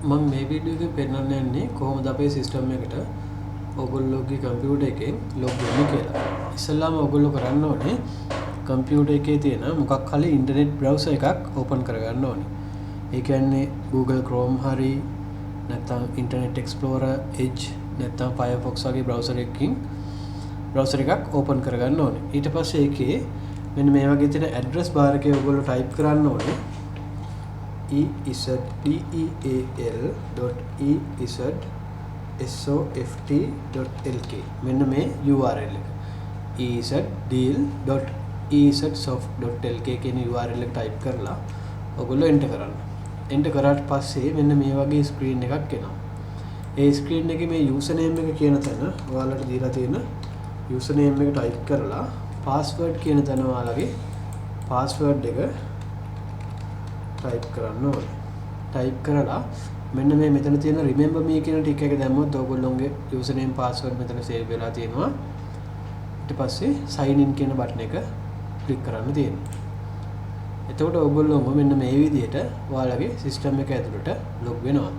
මම මේ වීඩියෝ එකෙන් පෙන්වන්න යන්නේ කොහොමද අපේ සිස්ටම් එකට ඔයගොල්ලෝගේ කම්පියුටර් එකෙන් ලොග් වෙන්නේ කියලා. ඉස්සෙල්ලාම ඔයගොල්ලෝ කරන්න ඕනේ කම්පියුටර් එකේ තියෙන මොකක් හරි ඉන්ටර්නෙට් බ්‍රවුසර් එකක් ඕපන් කරගන්න ඕනේ. ඒ කියන්නේ Google Chrome හරි නැත්නම් Internet Explorer, Edge නැත්නම් Firefox වගේ බ්‍රවුසර් එකකින් බ්‍රවුසර් එකක් ඕපන් කරගන්න ඕනේ. ඊට පස්සේ ඒකේ මෙන්න මේ වගේ තියෙන ඇඩ්‍රස් බාර් එකේ ඔයගොල්ලෝ ටයිප් කරන්න ඕනේ ezdeal.ezsoft.lk. මෙන්න මේ URL එක, ezdeal.ezsoft.lk කියන URL එක ටයිප් කරලා ඔයගොල්ලෝ එන්ටර් කරන්න. එන්ටර් කරාට පස්සේ මෙන්න මේ වගේ ස්ක්‍රීන් එකක් එනවා. ඒ ස්ක්‍රීන් එකේ මේ යූසර් නේම් එක කියන තැන ඔයාලට දීලා තියෙන යූසර් නේම් එක ටයිප් කරලා, පාස්වර්ඩ් කියන තැන ඔයාලගේ පාස්වර්ඩ් එක ටයිප් කරන්න ඕනේ. ටයිප් කරලා මෙන්න මේ මෙතන තියෙන "remember me" කියන ටික් එක දැම්මොත් ඔයගොල්ලෝගේ යූසර් නේම් පාස්වර්ඩ් මෙතන සේව් වෙලා තියෙනවා. ඊට පස්සේ sign in කියන බටන් එක ක්ලික් කරන්න තියෙනවා. එතකොට ඔයගොල්ලෝම මෙන්න මේ විදිහට ඔයාලගේ සිස්ටම් එක ඇතුළට ලොග් වෙනවා.